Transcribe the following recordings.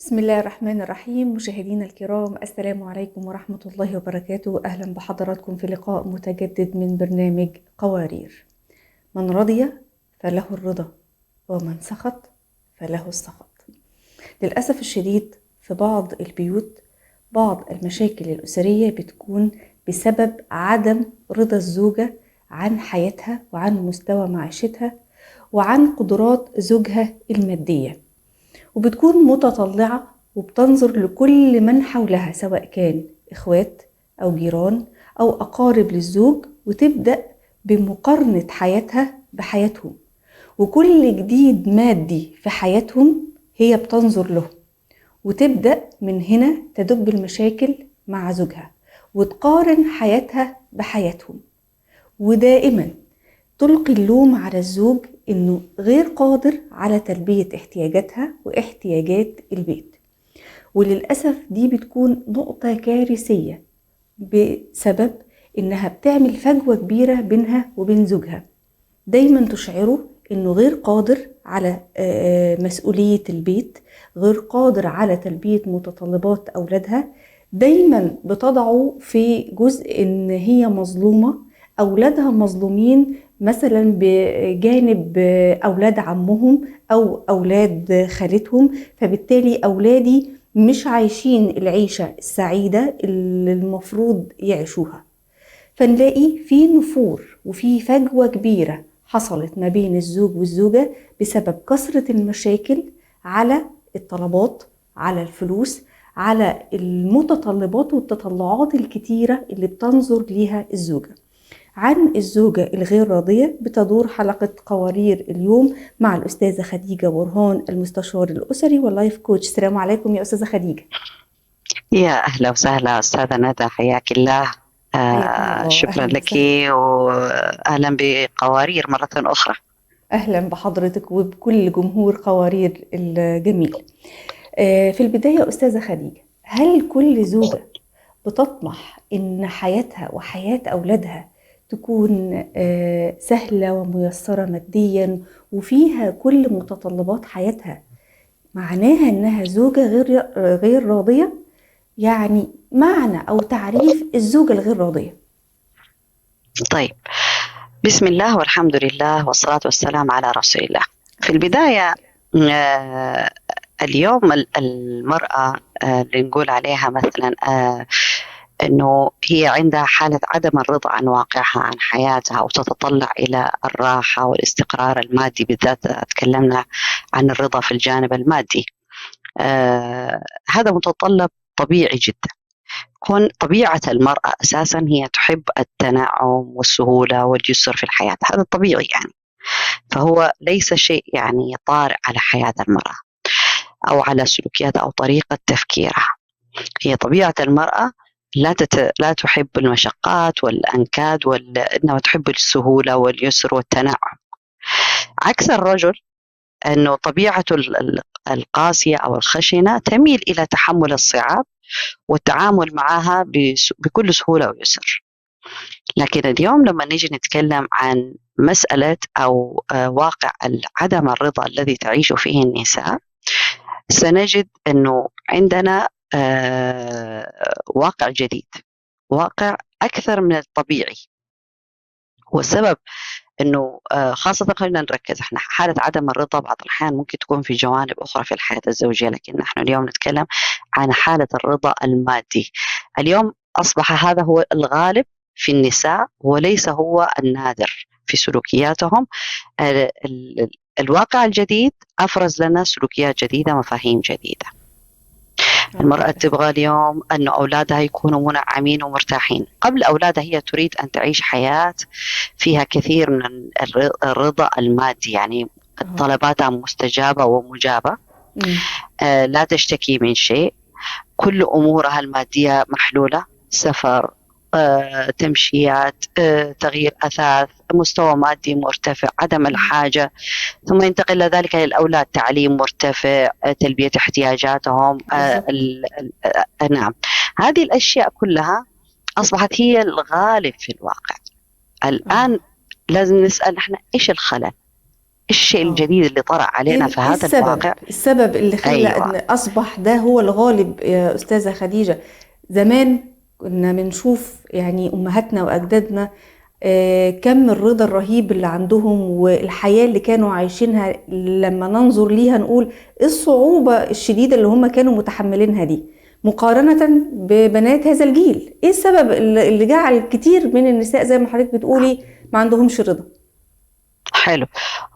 بسم الله الرحمن الرحيم. مشاهدينا الكرام، السلام عليكم ورحمة الله وبركاته. أهلا بحضراتكم في لقاء متجدد من برنامج قوارير. من رضي فله الرضا، ومن سخط فله السخط. للأسف الشديد في بعض البيوت بعض المشاكل الأسرية بتكون بسبب عدم رضا الزوجة عن حياتها وعن مستوى معيشتها وعن قدرات زوجها المادية، وبتكون متطلعة وبتنظر لكل من حولها سواء كان إخوات أو جيران أو أقارب للزوج، وتبدأ بمقارنة حياتها بحياتهم، وكل جديد مادي في حياتهم هي بتنظر له، وتبدأ من هنا تدب المشاكل مع زوجها وتقارن حياتها بحياتهم، ودائما تلقي اللوم على الزوج إنه غير قادر على تلبية احتياجاتها واحتياجات البيت. وللأسف دي بتكون نقطة كارثية بسبب إنها بتعمل فجوة كبيرة بينها وبين زوجها، دايما تشعره إنه غير قادر على مسؤولية البيت، غير قادر على تلبية متطلبات أولادها، دايما بتضعه في جزء إن هي مظلومة، أولادها مظلومين مثلا بجانب أولاد عمهم أو أولاد خالتهم، فبالتالي أولادي مش عايشين العيشة السعيدة اللي المفروض يعيشوها. فنلاقي في نفور وفي فجوة كبيرة حصلت ما بين الزوج والزوجة بسبب كثرة المشاكل على الطلبات، على الفلوس، على المتطلبات والتطلعات الكتيرة اللي بتنظر ليها الزوجة. عن الزوجة الغير راضية بتدور حلقة قوارير اليوم مع الأستاذة خديجة برهان، المستشار الأسري وال life coach. السلام عليكم يا أستاذة خديجة. يا أهلا وسهلا أستاذة ندى، حياك الله. شكرا لك وأهلا بقوارير مرة أخرى. أهلا بحضرتك وبكل جمهور قوارير الجميل. في البداية أستاذة خديجة، هل كل زوجة بتطمح إن حياتها وحياة أولادها تكون سهلة وميسرة ماديا وفيها كل متطلبات حياتها، معناها إنها زوجة غير راضية؟ يعني معنى أو تعريف الزوجة الغير راضية. طيب، بسم الله والحمد لله والصلاة والسلام على رسول الله. في البداية اليوم المرأة اللي نقول عليها مثلا أنه هي عندها حالة عدم الرضا عن واقعها، عن حياتها، وتتطلع إلى الراحة والاستقرار المادي، بالذات تكلمنا عن الرضا في الجانب المادي. هذا متطلب طبيعي جدا. كون طبيعة المرأة أساسا هي تحب التنعم والسهولة واليسر في الحياة، هذا الطبيعي يعني، فهو ليس شيء يعني طارئ على حياة المرأة أو على سلوكياتها أو طريقة تفكيرها. هي طبيعة المرأة لا تحب المشقات والأنكاد، إنما تحب السهولة واليسر والتنعم. عكس الرجل، أنه طبيعته القاسية أو الخشنة تميل إلى تحمل الصعاب والتعامل معها بكل سهولة ويسر. لكن اليوم لما نيجي نتكلم عن مسألة أو واقع عدم الرضا الذي تعيش فيه النساء، سنجد أنه عندنا واقع جديد، واقع أكثر من الطبيعي. والسبب أنه خاصة خلينا نركز احنا حالة عدم الرضا بعض الأحيان ممكن تكون في جوانب أخرى في الحياة الزوجية، لكن نحن اليوم نتكلم عن حالة الرضا المادي. اليوم أصبح هذا هو الغالب في النساء وليس هو النادر في سلوكياتهم. الواقع الجديد أفرز لنا سلوكيات جديدة، مفاهيم جديدة. المرأة تبغى اليوم أن أولادها يكونوا منعمين ومرتاحين. قبل أولادها هي تريد أن تعيش حياة فيها كثير من الرضا المادي، يعني طلباتها مستجابة ومجابة، لا تشتكي من شيء، كل أمورها المادية محلولة، سفر، تمشيات، تغيير أثاث، مستوى مادي مرتفع، عدم الحاجة. ثم ينتقل ذلك للأولاد، تعليم مرتفع، تلبية احتياجاتهم. نعم، هذه الأشياء كلها أصبحت هي الغالب في الواقع الآن. لازم نسأل نحن إيش الخلل؟ الشيء الجديد اللي طرأ علينا في هذا السبب؟ الواقع؟ السبب اللي خلى أن أصبح ده هو الغالب يا أستاذة خديجة. زمان كنا بنشوف يعني أمهاتنا وأجدادنا كم الرضا الرهيب اللي عندهم والحياة اللي كانوا عايشينها، لما ننظر ليها نقول إيه الصعوبة الشديدة اللي هم كانوا متحملينها دي مقارنة ببنات هذا الجيل. إيه السبب اللي جعل كتير من النساء زي ما حضرتك بتقولي ما عندهمش رضا؟ حلو،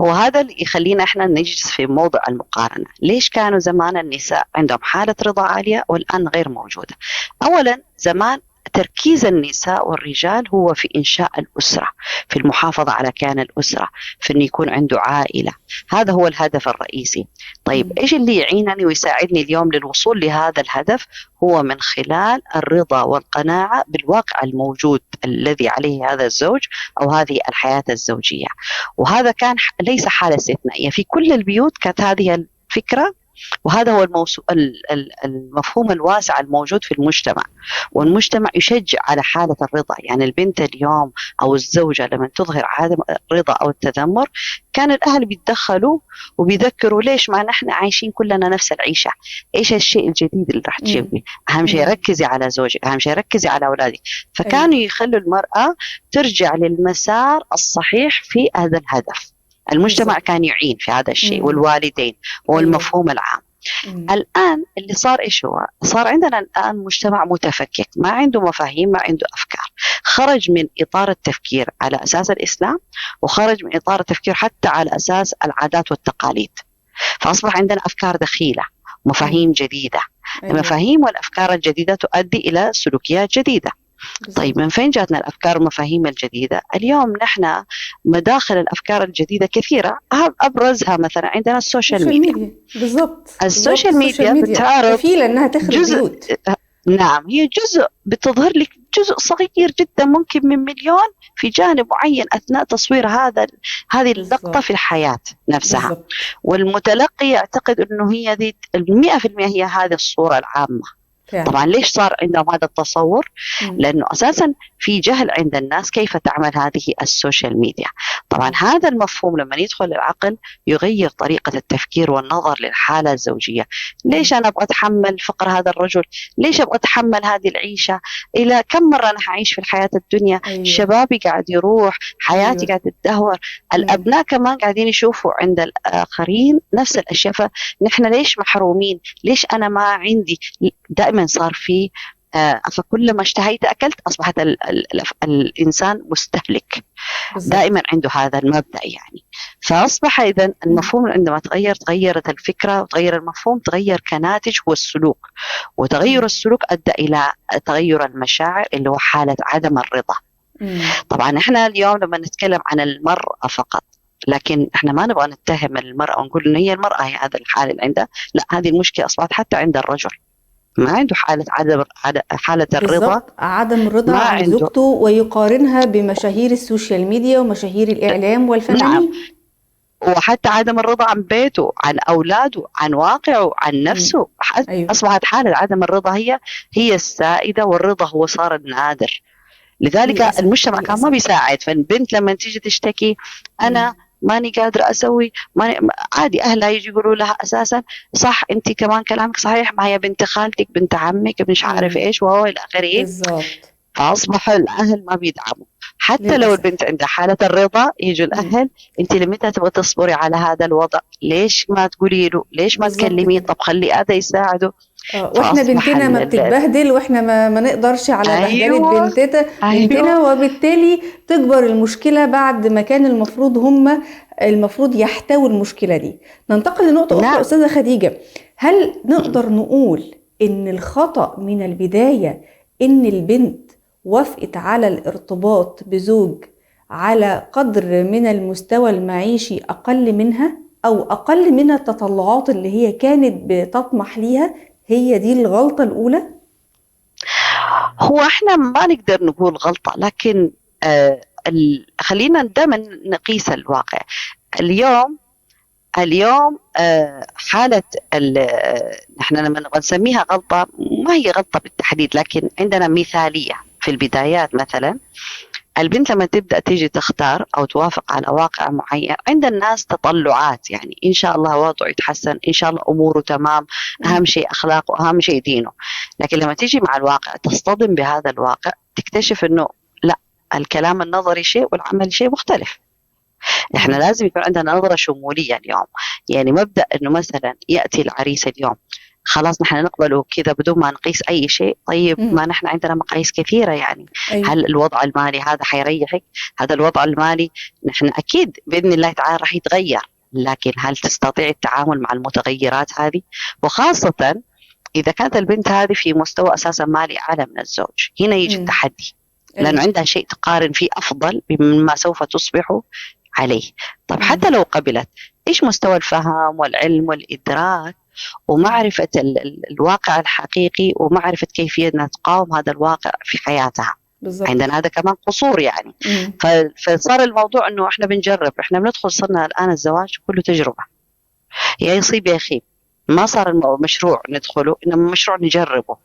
هو هذا اللي يخلينا احنا نجلس في موضوع المقارنة. ليش كانوا زمان النساء عندهم حالة رضا عالية والآن غير موجودة؟ أولا زمان تركيز النساء والرجال هو في إنشاء الأسرة، في المحافظة على كيان الأسرة، في أن يكون عنده عائلة، هذا هو الهدف الرئيسي. طيب إيش اللي يعينني ويساعدني اليوم للوصول لهذا الهدف؟ هو من خلال الرضا والقناعة بالواقع الموجود الذي عليه هذا الزوج أو هذه الحياة الزوجية. وهذا كان ليس حالة استثنائية، في كل البيوت كانت هذه الفكرة، وهذا هو المفهوم الواسع الموجود في المجتمع. والمجتمع يشجع على حالة الرضا. يعني البنت اليوم أو الزوجة لما تظهر عدم الرضا أو التذمر كان الأهل بيتدخلوا وبيذكروا ليش ما نحن عايشين كلنا نفس العيشة، إيش الشيء الجديد اللي راح تجيبه، أهم شيء ركزي على زوجك، أهم شيء ركزي على أولادك. فكانوا يخلوا المرأة ترجع للمسار الصحيح في هذا الهدف. المجتمع كان يعين في هذا الشيء، والوالدين والمفهوم العام. الآن اللي صار إيش هو؟ صار عندنا الآن مجتمع متفكك، ما عنده مفاهيم، ما عنده أفكار، خرج من إطار التفكير على أساس الإسلام، وخرج من إطار التفكير حتى على أساس العادات والتقاليد. فأصبح عندنا أفكار دخيلة، مفاهيم جديدة. المفاهيم والأفكار الجديدة تؤدي إلى سلوكيات جديدة. طيب من فين جاتنا الأفكار والمفاهيم الجديدة؟ اليوم نحن مداخل الأفكار الجديدة كثيرة، أبرزها مثلا عندنا ال social media. بالضبط، ال social media بتعرض كفيلة أنها تخرب بيوت. نعم، هي جزء بتظهر لك جزء صغير جدا ممكن من مليون في جانب معين أثناء تصوير هذه اللقطة في الحياة نفسها. بالزبط. والمتلقي يعتقد أنه هي ذي 100% هي هذه الصورة العامة. طبعا ليش صار عندهم هذا التصور؟ لأنه أساسا في جهل عند الناس كيف تعمل هذه ال social media. طبعا هذا المفهوم لما يدخل العقل يغير طريقة التفكير والنظر للحالة الزوجية. ليش أنا أبغى أتحمل فقر هذا الرجل؟ ليش أبغى أتحمل هذه العيشة؟ إلى كم مرة أنا حعيش في الحياة الدنيا؟ شبابي قاعد يروح، حياتي قاعد تتدهور، الأبناء كمان قاعدين يشوفوا عند الآخرين نفس الأشياء، فنحن ليش محرومين؟ ليش أنا ما عندي؟ دائما صار في فكلما اشتهيت أكلت، أصبحت الإنسان مستهلك. بالزبط. دائما عنده هذا المبدأ يعني. فأصبح إذن المفهوم عندما تغير، تغيرت الفكرة وتغير المفهوم، تغير كناتج هو السلوك، وتغير السلوك أدى إلى تغير المشاعر اللي هو حالة عدم الرضا. طبعا إحنا اليوم لما نتكلم عن المرأة فقط، لكن احنا ما نبغى نتهم المرأة ونقول إن هي المرأة هي هذا الحالة اللي عندها، لا، هذه المشكلة أصبحت حتى عند الرجل. ما عنده حالة عدم حالة الرضا، عدم الرضا عن زوجته، ويقارنها بمشاهير ال social media ومشاهير الإعلام والفنانين. نعم. وحتى عدم الرضا عن بيته، عن أولاده، عن واقعه، عن نفسه. أيوه. أصبحت حالة عدم الرضا هي السائدة، والرضا هو صار النادر. لذلك المجتمع كان ما بيساعد. فالبنت لما تيجي تشتكي أنا ماني قادرة أسوي، ماني عادي، أهلها يجي يقولوا لها أساسا صح أنت كمان كلامك صحيح، ما هي بنت خالتك، بنت عمك، مش عارف إيش، وهو إلى آخره. بالضبط. فأصبح الأهل ما بيدعموا حتى لو البنت عندها حالة الرضا، يجوا الأهل أنت لمتى تبغى تصبري على هذا الوضع؟ ليش ما تقولي له؟ ليش ما تكلميه؟ طب خلي هذا يساعده. واحنا بنتنا ما بتتبهدل، واحنا ما نقدرش على بهدله بنتنا. وبالتالي تكبر المشكله بعد ما كان المفروض هم المفروض يحتووا المشكله دي. ننتقل لنقطه اخرى. استاذه خديجه، هل نقدر نقول ان الخطا من البدايه ان البنت وافقت على الارتباط بزوج على قدر من المستوى المعيشي اقل منها، او اقل من التطلعات اللي هي كانت بتطمح ليها؟ هي دي الغلطة الأولى؟ هو احنا ما نقدر نقول غلطة، لكن خلينا دائما نقيس الواقع. اليوم حالة نحن لما نبغى نسميها غلطة، ما هي غلطة بالتحديد، لكن عندنا مثالية في البدايات. مثلا البنت لما تبدأ تيجي تختار أو توافق على واقع معين، عند الناس تطلعات، يعني إن شاء الله وضعه يتحسن، إن شاء الله أموره تمام، أهم شيء أخلاقه، أهم شيء دينه. لكن لما تيجي مع الواقع تصطدم بهذا الواقع، تكتشف أنه لا، الكلام النظري شيء والعمل شيء مختلف. إحنا لازم يكون عندنا نظرة شمولية اليوم. يعني مبدأ أنه مثلا يأتي العريس اليوم خلاص نحن نقبله كذا بدون ما نقيس أي شيء. طيب ما نحن عندنا مقاييس كثيرة يعني. أيوة. هل الوضع المالي هذا حيريحك؟ هذا الوضع المالي نحن أكيد بإذن الله تعالى راح يتغير، لكن هل تستطيع التعامل مع المتغيرات هذه؟ وخاصة إذا كانت البنت هذه في مستوى أساسا مالي أعلى من الزوج، هنا يجي التحدي، لأنه عندها شيء تقارن فيه أفضل مما سوف تصبح عليه. طب حتى لو قبلت، إيش مستوى الفهم والعلم والإدراك ومعرفة الواقع الحقيقي ومعرفة كيفية أنها تقاوم هذا الواقع في حياتها؟ بالزبط. عندنا هذا كمان قصور يعني. فصار الموضوع أنه إحنا بنجرب، إحنا بندخل، صرنا الآن الزواج كله تجربة، يا يصيب يا يخيب. ما صار المشروع ندخله، إنما مشروع نجربه،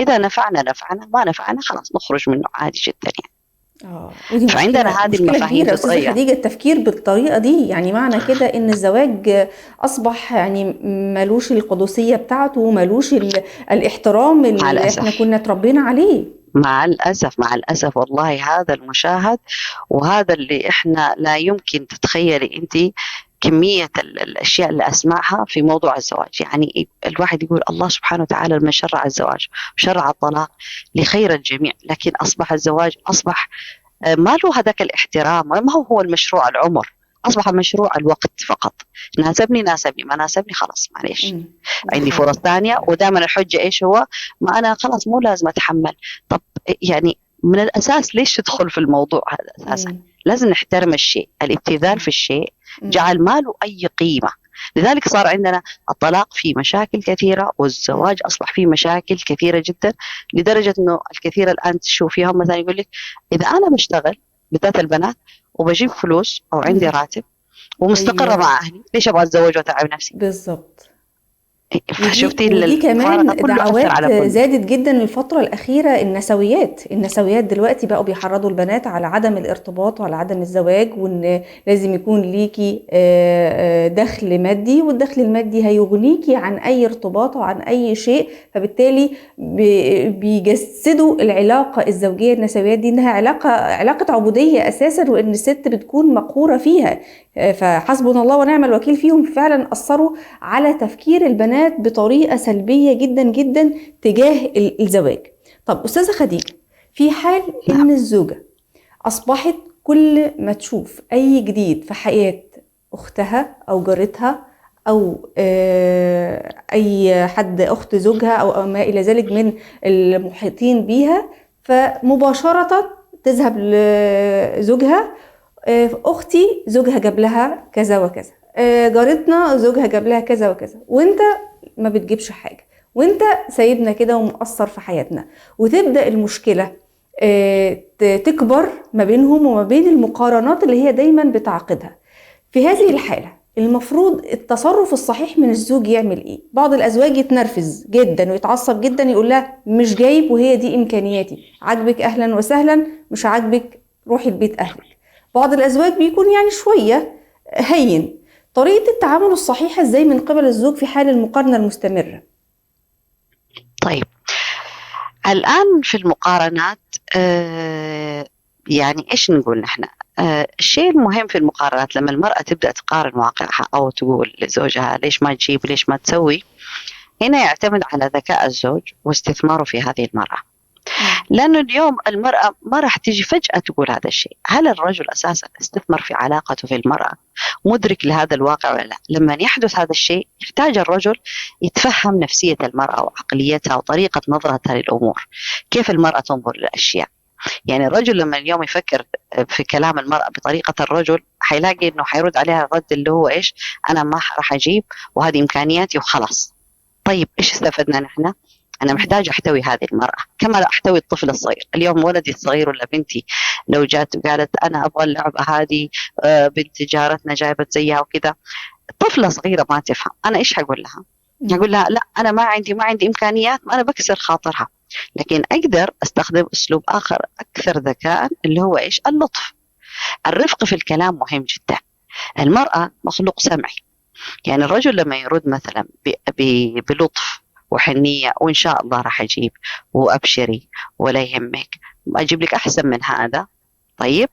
إذا نفعنا نفعنا، ما نفعنا خلاص نخرج منه عادي جدا يعني. فعندنا هذه المفاهيم تتغير. خديجة، التفكير بالطريقة دي يعني معنى كده إن الزواج أصبح يعني ملوش القدسية بتاعته، ملوش الاحترام اللي احنا كنا تربينا عليه. مع الأسف، مع الأسف والله هذا المشاهد، وهذا اللي احنا لا يمكن تتخيلي أنت كمية الأشياء اللي أسمعها في موضوع الزواج. يعني الواحد يقول الله سبحانه وتعالى لما شرع الزواج وشرع الطلاق لخير الجميع، لكن أصبح الزواج أصبح ما له هذاك الاحترام، ما هو المشروع العمر، أصبح مشروع الوقت فقط. ناسبني ناسبني، ما ناسبني خلاص معليش عندي فرص ثانية. ودائما الحجة إيش هو؟ ما أنا خلاص مو لازم أتحمل. طب يعني من الأساس ليش تدخل في الموضوع هذا أساسا؟ لازم نحترم الشيء. الابتذال في الشيء جعل ما له أي قيمة، لذلك صار عندنا الطلاق فيه مشاكل كثيرة، والزواج أصبح فيه مشاكل كثيرة جدا، لدرجة أنه الكثير الآن تشوفيهم مثلا يقول لك إذا أنا بشتغل، بالذات البنات، وبجيب فلوس أو عندي راتب ومستقرة مع أهلي، ليش أبغى أتزوج وأتعب نفسي؟ بالضبط. شفتي ودي كمان دعوات زادت جدا الفترة الأخيرة. النسويات دلوقتي بقوا بيحرضوا البنات على عدم الارتباط وعلى عدم الزواج، وإن لازم يكون ليكي دخل مادي، والدخل المادي هيغنيكي عن أي ارتباط وعن أي شيء. فبالتالي بيجسدوا العلاقة الزوجية النسويات دي إنها علاقة عبودية أساسا، وإن الست بتكون مقهورة فيها. فحسبنا الله ونعم الوكيل فيهم، فعلا أثروا على تفكير البنات بطريقة سلبية جدا جدا تجاه الزواج. طب أستاذة خديجة، في حال إن الزوجة أصبحت كل ما تشوف أي جديد في حياة أختها أو جارتها أو أي حد، أخت زوجها أو ما إلى ذلك من المحيطين بيها، فمباشرة تذهب لزوجها، أختي زوجها جاب لها كذا وكذا، جارتنا زوجها جاب لها كذا وكذا، وانت ما بتجيبش حاجة، وانت سايبنا كده ومقصر في حياتنا. وتبدأ المشكلة تكبر ما بينهم وما بين المقارنات اللي هي دايما بتعقدها. في هذه الحالة المفروض التصرف الصحيح من الزوج يعمل ايه؟ بعض الازواج يتنرفز جدا ويتعصب جدا، يقول لها مش جايب وهي دي امكانياتي، عاجبك اهلا وسهلا، مش عاجبك روحي البيت اهلك. بعض الازواج بيكون يعني شوية هين. طريقة التعامل الصحيحة ازاي من قبل الزوج في حال المقارنة المستمرة؟ طيب الآن في المقارنات يعني إيش نقول نحن؟ الشيء المهم في المقارنات لما المرأة تبدأ تقارن واقعها أو تقول لزوجها ليش ما تجيب ليش ما تسوي، هنا يعتمد على ذكاء الزوج واستثماره في هذه المرأة. لأنه اليوم المرأة ما راح تيجي فجأة تقول هذا الشيء. هل الرجل أساسا استثمر في علاقته في المرأة، مدرك لهذا الواقع ولا لا؟ لما يحدث هذا الشيء يحتاج الرجل يتفهم نفسية المرأة وعقليتها وطريقة نظرتها للأمور، كيف المرأة تنظر للأشياء. يعني الرجل لما اليوم يفكر في كلام المرأة بطريقة الرجل حيلاقي إنه حيرد عليها الرد اللي هو إيش، أنا ما راح أجيب وهذه إمكانياتي وخلاص. طيب إيش استفدنا نحن؟ أنا محتاجة أحتوي هذه المرأة كما لا أحتوي الطفل الصغير. اليوم ولدي الصغير ولا بنتي لو جات وقالت أنا أبغى اللعبة هذه، بنت جارتنا جايبت زيها وكذا، طفلة صغيرة ما تفهم، أنا إيش حقول لها؟ هقول لها لا أنا ما عندي إمكانيات، ما أنا بكسر خاطرها. لكن أقدر أستخدم أسلوب آخر أكثر ذكاء اللي هو إيش؟ اللطف. الرفق في الكلام مهم جدا. المرأة مخلوق سمعي، يعني الرجل لما يرد مثلا بلطف وحنية، وإن شاء الله راح أجيب وأبشري ولا يهمك، أجيب لك أحسن من هذا، طيب،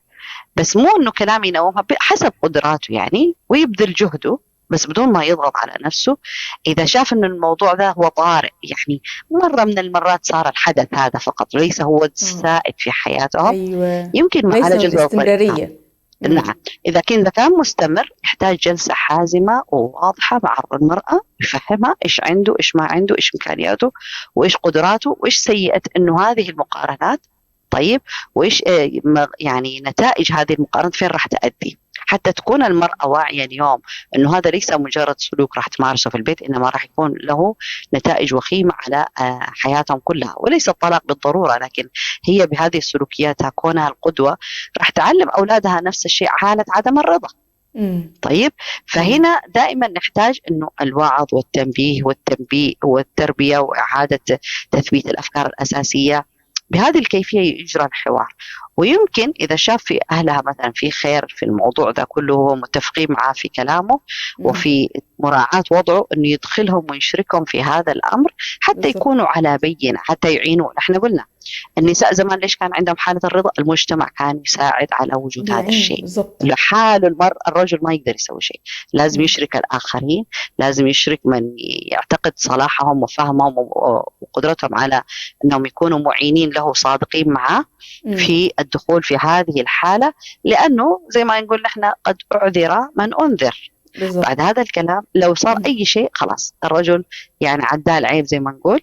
بس مو إنه كلام ينومها، حسب قدراته يعني، ويبذل جهده بس بدون ما يضغط على نفسه. إذا شاف إنه الموضوع ده هو طارئ، يعني مرة من المرات صار الحدث هذا فقط، ليس هو السائد في حياتهم. أيوة. يمكن معالجة الاستمرارية. نعم، إذا كان مستمر يحتاج جلسة حازمة وواضحة مع المرأة، يفهمها إيش عنده، إيش ما عنده، إيش إمكانياته، وإيش قدراته، وإيش سيئة إنه هذه المقارنات، طيب، وإيش يعني نتائج هذه المقارنات فين راح تؤدي، حتى تكون المرأة واعية اليوم إنه هذا ليس مجرد سلوك راح تمارسه في البيت، إنما راح يكون له نتائج وخيمة على حياتهم كلها. وليس الطلاق بالضرورة، لكن هي بهذه السلوكيات كونها القدوة راح تعلم أولادها نفس الشيء، حالة عدم الرضا. طيب، فهنا دائما نحتاج إنه الوعظ والتنبيه والتنبيه والتربية وإعادة تثبيت الأفكار الأساسية. بهذه الكيفية يجرى الحوار. ويمكن إذا شاف في أهلها مثلا في خير في الموضوع ده كله، هو متفقين معاه في كلامه وفي مراعاة وضعه، أنه يدخلهم ويشركهم في هذا الأمر حتى يكونوا على بينة، حتى يعينوا. نحن قلنا النساء زمان ليش كان عندهم حالة الرضا؟ المجتمع كان يساعد على وجود هذا الشيء. لحاله المرأة، الرجل ما يقدر يسوي شيء، لازم يشرك الآخرين، لازم يشرك من يعتقد صلاحهم وفهمهم وقدرتهم على أنهم يكونوا معينين له صادقين معه في الدخول في هذه الحالة، لأنه زي ما نقول نحن قد أعذر من أنذر. بالزبط. بعد هذا الكلام لو صار أي شيء خلاص الرجل يعني عداه العيب زي ما نقول،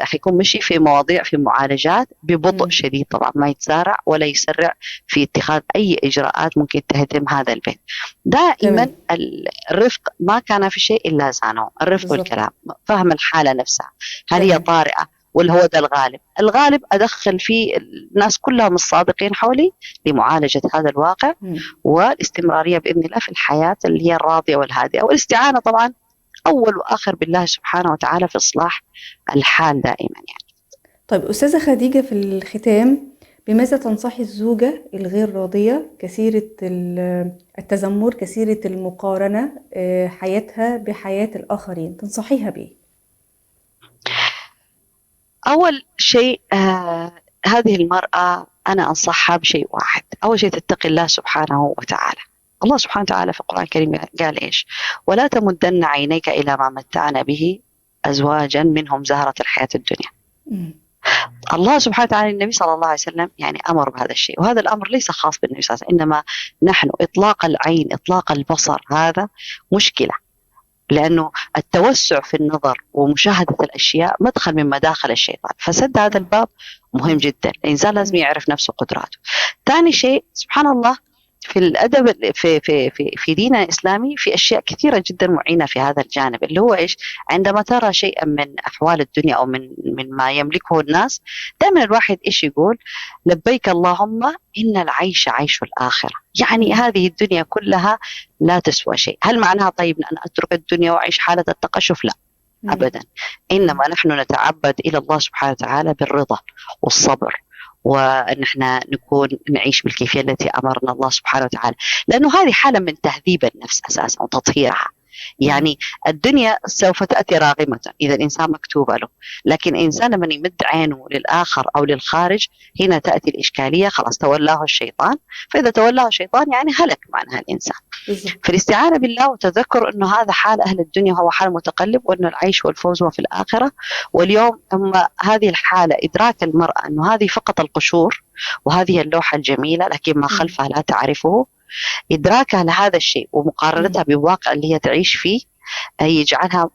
حيكون مشي في مواضيع في معالجات ببطء شديد، طبعا ما يتسارع ولا يسرع في اتخاذ أي إجراءات ممكن تهدم هذا البيت. دائما الرفق ما كان في شيء إلا زانه، الرفق والكلام، فهم الحالة نفسها، هل هي طارئة ولا هو ده الغالب؟ الغالب أدخل فيه الناس كلهم الصادقين حولي لمعالجة هذا الواقع، والاستمرارية بإذن الله في الحياة اللي هي الراضية والهادئة، والاستعانة طبعا أول وآخر بالله سبحانه وتعالى في إصلاح الحال دائما يعني. طيب أستاذة خديجة، في الختام بماذا تنصحي الزوجة الغير راضية كثيرة التذمر، كثيرة المقارنة حياتها بحياة الآخرين، تنصحيها بإيه؟ أول شيء هذه المرأة أنا أنصحها بشيء واحد. أول شيء تتقي الله سبحانه وتعالى. الله سبحانه وتعالى في القرآن الكريم قال إيش؟ ولا تمدن عينيك إلى ما متعنا به أزواجا منهم زهرة الحياة الدنيا. الله سبحانه وتعالى النبي صلى الله عليه وسلم يعني أمر بهذا الشيء، وهذا الأمر ليس خاص بالنبي صلى الله عليه وسلم، إنما نحن إطلاق العين، إطلاق البصر هذا مشكلة، لأنه التوسع في النظر ومشاهدة الأشياء مدخل من مداخل الشيطان، فسد هذا الباب مهم جدا. الإنسان لازم يعرف نفسه وقدراته. ثاني شيء سبحان الله في الأدب في في في في ديننا الإسلامي في أشياء كثيرة جدا معينة في هذا الجانب، اللي هو إيش؟ عندما ترى شيئا من أحوال الدنيا أو من ما يملكه الناس، دائما الواحد إيش يقول؟ لبيك اللهم إن العيش عيش الآخرة. يعني هذه الدنيا كلها لا تسوى شيء. هل معناها طيب أن أترك الدنيا وأعيش حالة التقشف؟ لا أبدا، إنما نحن نتعبد إلى الله سبحانه وتعالى بالرضا والصبر، وأن احنا نكون نعيش بالكيفية التي أمرنا الله سبحانه وتعالى، لأنه هذه حالة من تهذيب النفس أساسا وتطهيرها. يعني الدنيا سوف تأتي راغمة إذا الإنسان مكتوبة له، لكن إنسان لما يمد عينه للآخر أو للخارج هنا تأتي الإشكالية، خلاص تولاه الشيطان، فإذا تولاه الشيطان يعني هلك معناها الإنسان. فالاستعانة بالله وتذكر أنه هذا حال أهل الدنيا، هو حال متقلب، وأنه العيش والفوز هو في الآخرة. واليوم أما هذه الحالة إدراك المرأة أنه هذه فقط القشور وهذه اللوحة الجميلة لكن ما خلفها لا تعرفه، إدراكها لهذا الشيء ومقارنتها بالواقع اللي هي تعيش فيه يجعلها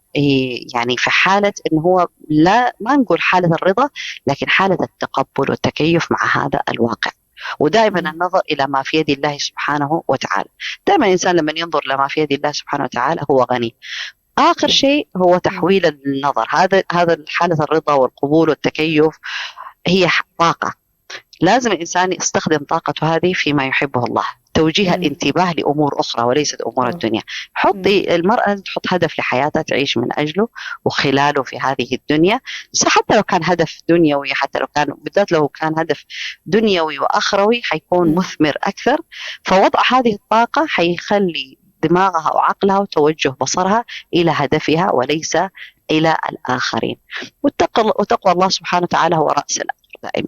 يعني في حالة إنه هو لا ما نقول حالة الرضا، لكن حالة التقبل والتكيف مع هذا الواقع. ودائما النظر إلى ما في يد الله سبحانه وتعالى. دائما الإنسان لما ينظر لما في يد الله سبحانه وتعالى هو غني. آخر شيء هو تحويل النظر، هذا حالة الرضا والقبول والتكيف هي طاقة، لازم الإنسان يستخدم طاقته هذه فيما يحبه الله. توجيه الانتباه لأمور أخرى وليست أمور الدنيا. حطي المرأة لازم تحط هدف لحياتها تعيش من أجله وخلاله في هذه الدنيا، حتى لو كان هدف دنيوي، حتى لو كان بالذات لو كان هدف دنيوي وأخروي حيكون مثمر أكثر. فوضع هذه الطاقة حيخلي دماغها وعقلها وتوجه بصرها إلى هدفها وليس إلى الآخرين. وتقوى الله سبحانه وتعالى هو رأس الأمر دائما.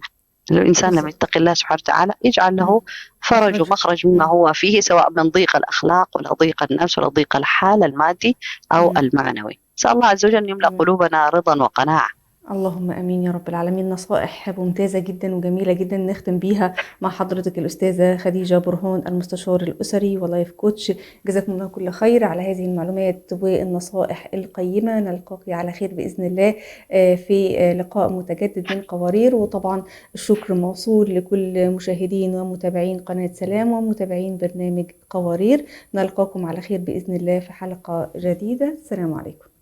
الإنسان لما يتقي الله سبحانه وتعالى يجعل له فرج ومخرج مما هو فيه، سواء من ضيق الأخلاق ولا ضيق النفس ولا ضيق الحال المادي أو المعنوي. نسأل الله عز وجل أن يملأ قلوبنا رضا وقناعة. اللهم امين يا رب العالمين. نصائح ممتازة جدا وجميلة جدا نختم بيها مع حضرتك الاستاذة خديجة برهان، المستشار الاسري و life coach. جزاكم الله كل خير على هذه المعلومات والنصائح القيمة. نلقاك على خير باذن الله في لقاء متجدد من قوارير. وطبعا الشكر موصول لكل مشاهدين ومتابعين قناة سلام ومتابعين برنامج قوارير. نلقاكم على خير باذن الله في حلقة جديدة. السلام عليكم.